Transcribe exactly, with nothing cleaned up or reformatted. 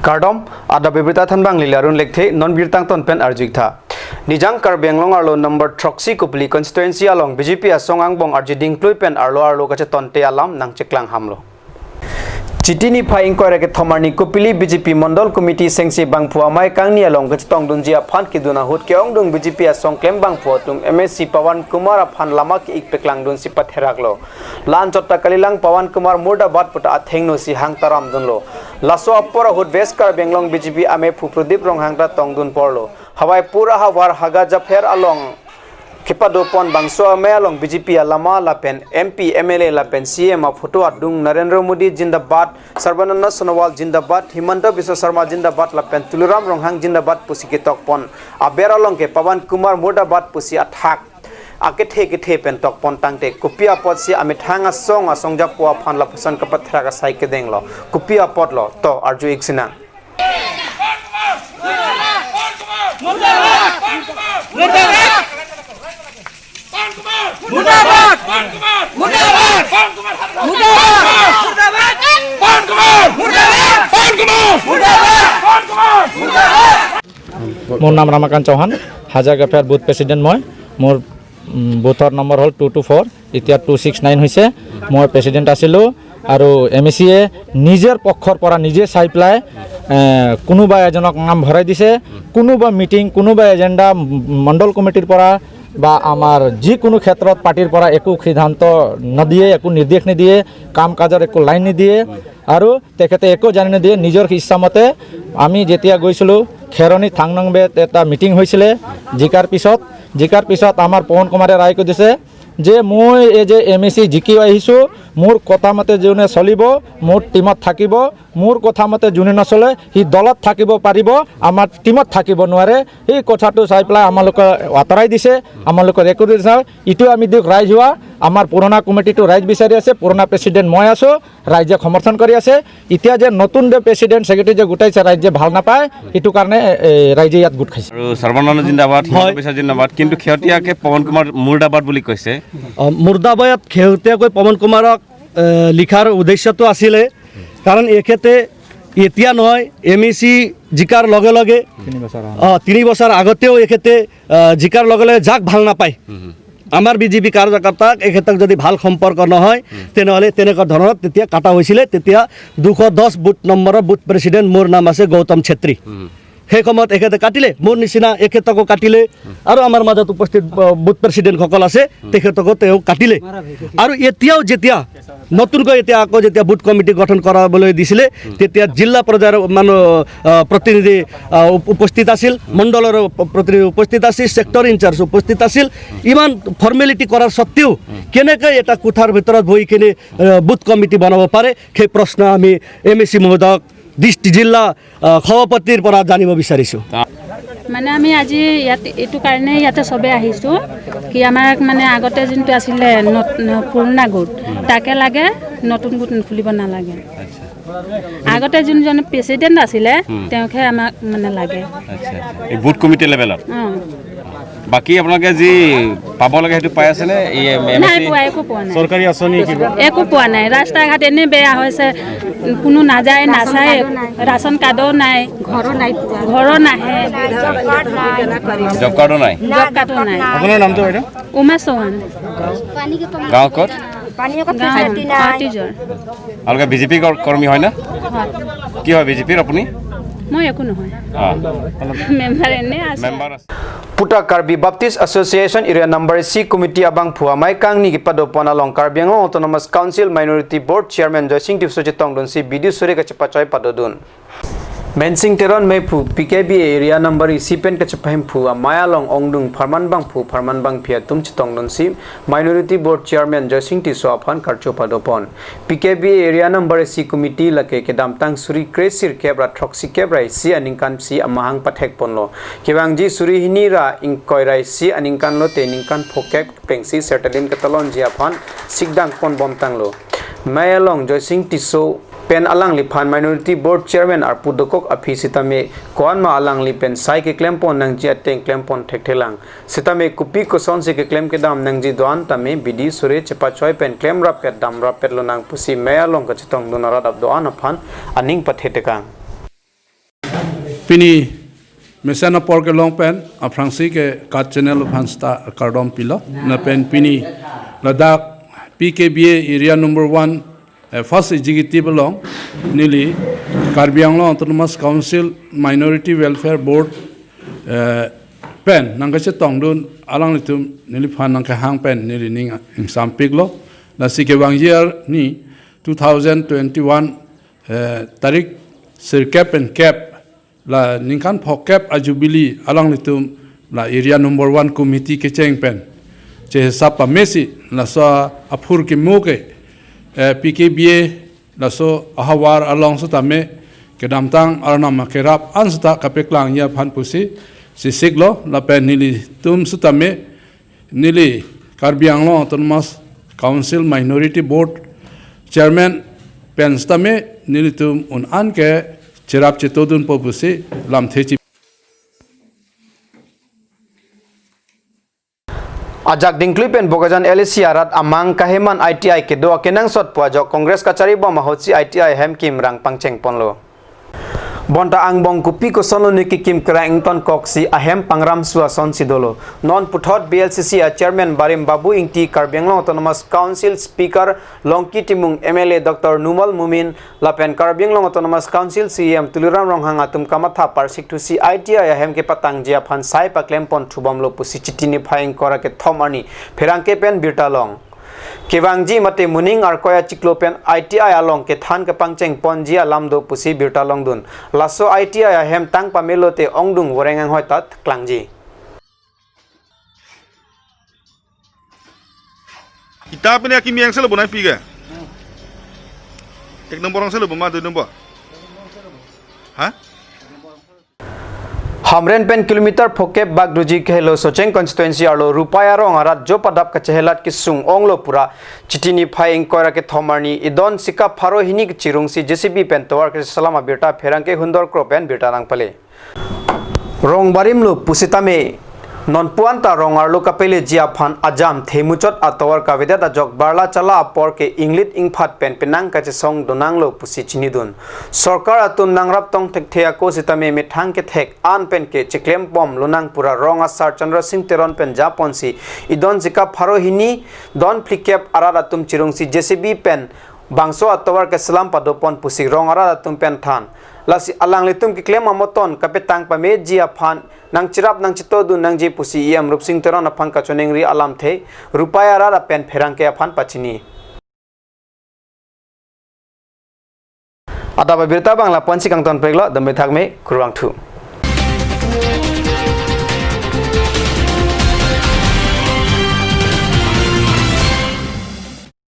Kardom, adap abirta thanbang lili Arun Lekthe, non birta angton pen arju-ik tha. Nijang Karbi Anglong arlo number throksi Kopili constituency along B J P asong angbong arje dingklui pen arlo arlo kachetonte alam nangcheklang hamlo. Chiti niphai ingkoi ra kethom arni Kopili B J P Mondol Committee sengsi bangphu amei kangni along kachetongdunji aphan kedun ahut ke-ongdung B J P asong klem bangphu atum M A C Pawan Kumar aphan lama ke-ik paklangdunsi patheraklo. La-anchot ta kalilang Pawan Kumar murdabad puta athengno si hang taramdunlo. Laso apor ahut West Karbi Anglong B J P amephu Pradip Ronghang ta tongdun porlo. Hawai pura havar haga japher along kepadopon bangso amei along B J P alama lapen M P, M L A lapen C M aphoto adung Narendra Modi jindabad, Sarbananda Sonowal jindabad, Himanta Biswa Sarma jindabad lapen Tuliram Ronghang jindabad pusi ketokpon aber along ke Pawan Kumar murdabad pusi athak akethe kethe pen tokpon tangte kopi apotsi amethang asong asong japo aphan lapuson kapatherak asai kedenglo, kopi apotlo to arju-ik sinang. মোৰ নাম ৰামাকান্ত চৌহান, হাজাৰ গাফেৰ booth president মই। মোৰ উম, বুথৰ নম্বৰ হ'ল two two four, এতিয়া two six nine হৈছে। মই প্ৰেচিডেণ্ট আছিলোঁ আৰু এম এ চিয়ে নিজৰ পক্ষৰ পৰা নিজে চাই পেলাই, এ, কোনোবা এজনক নাম ভৰাই দিছে, কোনোবা মিটিং, কোনোবা এজেণ্ডা মণ্ডল কমিটিৰ পৰা বা আমাৰ যিকোনো ক্ষেত্ৰত পাৰ্টিৰ পৰা একো সিদ্ধান্ত নিদিয়ে, একো নিৰ্দেশ নিদিয়ে, কাম কাজৰ একো লাইন নিদিয়ে আৰু তেখেতে একো জানি নিদিয়ে। নিজৰ ইচ্ছামতে আমি যেতিয়া গৈছিলোঁ খেৰণি থাংনংবেত এটা মিটিং হৈছিলে, জিকাৰ পিছত, জিকাৰ পিছত আমাৰ পৱন কুমাৰে ৰায় কৈ দিছে যে মই এই যে এম এ চি জিকি আহিছোঁ, মোৰ কথা মতে যোনে চলিব, মোৰ টিমত থাকিব, মোৰ কথা মতে যোনে নচলে সি দলত থাকিব পাৰিব, আমাৰ টিমত থাকিব নোৱাৰে। সেই কথাটো চাই পেলাই আমালোকে আঁতৰাই দিছে, আমালোকে ৰেকৰ্ড দিছে। এইটো আমি দিয়ক ৰাইজ হোৱা, আমাৰ পুৰণা কমিটিটো ৰাইজ বিচাৰি আছে, পুৰণা প্ৰেচিডেণ্ট মই আছোঁ, ৰাইজে সমৰ্থন কৰি আছে। এতিয়া যে নতুন যে প্ৰেচিডেণ্ট ছেক্ৰেটাৰী যে গোটাইছে ৰাইজে ভাল নাপায়, সেইটো কাৰণে এ, ৰাইজে ইয়াত গোট খাইছে। আৰু সৰ্বানন্দ জিন্দাবাদ, হিমন্ত হয়। বিশ্ব জিন্দাবাদ, কিন্তু শেহতীয়াকৈ পৱন কুমাৰ মুৰ্দাবাদ বুলি কৈছে। অ, মুৰ্দাবাদ শেহতীয়াকৈ পৱন কুমাৰক এ, লিখাৰ উদ্দেশ্যটো আছিলে, কাৰণ এখেতে এতিয়া নহয়, এম এ চি জিকাৰ লগে লগে, তিনি বছৰ, অ। অ, তিনি বছৰ আগতেও এখেতে, আ, জিকাৰ লগে লগে যাক ভাল নাপায়, হুম, হুম। আমাৰ বি জে পি কাৰ্যকৰ্তাক এখেতক যদি ভাল সম্পৰ্ক নহয়, হুম। তেনেহ'লে তেনেকুৱা ধৰণৰ তেতিয়া কাটা হৈছিলে। তেতিয়া দুশ দহ বুথ নম্বৰৰ বুথ প্ৰেচিডেণ্ট মোৰ নাম আছে গৌতম চেত্ৰী। হুম, হুম। সেই সময়ত এখেতে কাটিলে, মোৰ নিচিনা এখেতকো কাটিলে, আৰু আমাৰ মাজত উপস্থিত, আ, বুথ প্ৰেচিডেণ্টসকল আছে, তেখেতকো তেওঁ কাটিলে। আৰু এতিয়াও যেতিয়া নতুনকৈ এতিয়া আকৌ যেতিয়া বুথ কমিটি গঠন কৰাবলৈ দিছিলে, তেতিয়া জিলা পৰ্যায়ৰ মানুহ, আ, প্ৰতিনিধি, আ, উপ-, উপস্থিত আছিল, মণ্ডলৰ উপ-, প্ৰতিনিধি উপস্থিত আছিল, ছেক্টৰ ইনচাৰ্জ উপস্থিত আছিল। ইমান ফৰ্মেলিটি কৰাৰ স্বত্বেও কেনেকৈ এটা কোঠাৰ ভিতৰত বহি কিনে, আ, বুথ কমিটি বনাব পাৰে, সেই প্ৰশ্ন আমি এম এ চি মহোদয়ক ডিষ্ট্ৰিক্ট জিলা, আহ, সভাপতিৰ পৰা জানিব বিচাৰিছো। মানে আমি আজি ইয়াত এইটো কাৰণে ইয়াতে চবে আহিছো কি আমাক মানে আগতে যোনটো আছিলে নত- ন- পুৰণা গোট তাকে লাগে, নতুন গোট খুলিব নালাগে। আগতে যোনজন প্ৰেচিডেণ্ট আছিলে তেওঁকহে আমাক মানে লাগে। আচ্ছা, আচ্ছা। এই বুথ কমিটি লেভেলত? অ। বাকী আপোনালোকে যি পাব লাগে সেইটো পাই আছেনে? এই এম- এম- নাই পোৱা, একো পোৱা নাই। চৰকাৰী আঁচনি কিবা? একো পোৱা নাই। ৰাস্তা ঘাট এনে বেয়া হৈছে, কোনো নাযায় নাচায়। ৰাচন কাৰ্ডো নাই, ঘৰো নাই পোৱা। ঘৰো নাহে, জব কাৰ্ডো নাই? জব কাৰ্ডো নাই। আপোনাৰ নামটো বাইদেউ? উমা চৌহান। গাঁও ক'ত? পানী অকণ গাঁও ফেচিলিটি নাই। হাতীজৰ। আপোনালোকে বি জে পি কৰ্মী হয় না? হয়। কি হয় বি জে পিৰ আপুনি? মই একো নহয়, অ, মেম্বাৰ এনে আছো। মেম্বাৰ আছে। Puta Karbi Baptist Association Area Number C Committee abangphu amei kangni kepadopon along Karbi Anglong Autonomous Council Minority Board Chairman Joysing Tisso chetongdunsi bidi suri kachepachoi padodun. Mensing Teron meiphu P K B A Area Number C pen kachepahemphu amei along ongdung pharman bangphu pharman bangphi atum chetongdunsi Minority Board Chairman Joysing Tisso aphan karcho padopon. P K B A Area Number C Committee lake kedamtang suri kre sirkep ra throksikep ra isi aningkan si amahang pathekponlo. Kevangji suri hini ra ingkoi ra isi aningkan lote ningkan phokep pengsi sertalin ketalonji aphan sikdang ponbom tanglo. Mei along Joysing Tisso pen alangliphan Minority Board Chairman arpu dokok aphi sitame koanma alangli pen sai keklempon nangji ateng klempon thekthelang. Sitame kopi kosonsi keklem kedam nangji do-an tame bidi suri chepachoi pen klemrap pet damrap pet lonang pusi mei along kachetongdun arat ap do-an aphan aning pathetekang. Pini mesen apor kelong pen aphrangsi ke KAT channel aphan seta kardom pilo. Lapen pini ladak P K B A area number one, eh, first executive along neli Karbi Anglong Autonomous Council Minority Welfare Board, eh, pen nangkachetongdun alanglitum neliphan nangkehang pen neli ning ingsampiklo. Lasi kevangji arni two thousand twenty-one, eh, tarik sirkep pen kep la ningkan phokep a-jubilee alanglitum la area number one committee kecheng pen chesap pamesi laso aphurkimo ke, eh, P K B A laso ahavar along setame kedamtang arnam akerap an seta kapeklangji aphan pusi sisiklo. Lapen nelitum setame neli Karbi Anglong Autonomous Council Minority Board Chairman pen setame nelitum un-an ke cherap chetodunpo pusi lamthe chi. Ajak Dingklui pen Bokajan L A C arat amang kaheman I T I kedo akenangsot pu ajok Congress kacharibom ahutsi I T I ahem kimrang pangchengponlo. Bonta angbong kopi kosonlo ne kekim kerang ingtonkoksi ahem pangram su asonsi dolo. Non puthot B L C C a Chairman barim Babu Ingti, Karbi Anglong Autonomous Council Speaker Longki Timung, M L A Doctor Numal Momin, lapen Karbi Anglong Autonomous Council C E M Tuliram Ronghang atum kamatha parsikthusi I T I ahem kepatangji aphan sai paklempon thubomlo pusi Chiti niphai ingkoi ra kethom arni pherangke pen birta long. Kevangji mate moning arkoi achiklo pen I T I along kethan kepangchengponji alam do pusi birta longdun. Laso I T I ahem tang pamelo te ongdung voreng anghoi ta klangji. Kita punya kimi yang selalu bonai piga. Ek nombor ang selalu boma, dua nombor. Ha? Hamren pen kilometer phokep bak duji kehelo Socheng constituency arlo Rupai arong arat jo padap kachehelat kesung onglo pura Chiti niphai ingkoi ra kethom arni idon sikap pharo hini kechirungsi J C B pen tovar keselam abirta pherangke Hundor Kro pen birta nangpale. Rong barimlo pusitame nonpu anta rong arlo kapeleji aphan ajam themuchot atovar kavedet ajok barla chala apor ke inglit ingphat pen penang kachesong donanglo pusi chinidun. Sorkar atum nangrap tong thekthe ako sitame methang kethek an pen ke chiklem pom lonang pura rong asar Chandra Singh Teron pen japonsi idon sikap pharo hini don phlikep arat atum chirungsi J C B pen bangso atovar keselam padopon pusi rong arat atum pen than. Lasi alanglitum keklem amoton kapetang pameji aphan nangcherap nangchetodun nangji pusi E M Rupsing Teron aphan kachoningri alamthe Rupai arat apen pherangke aphan pachini. Adap abirta bang lapu-ansi kangton peklo, dam bethak me, kurvangthu.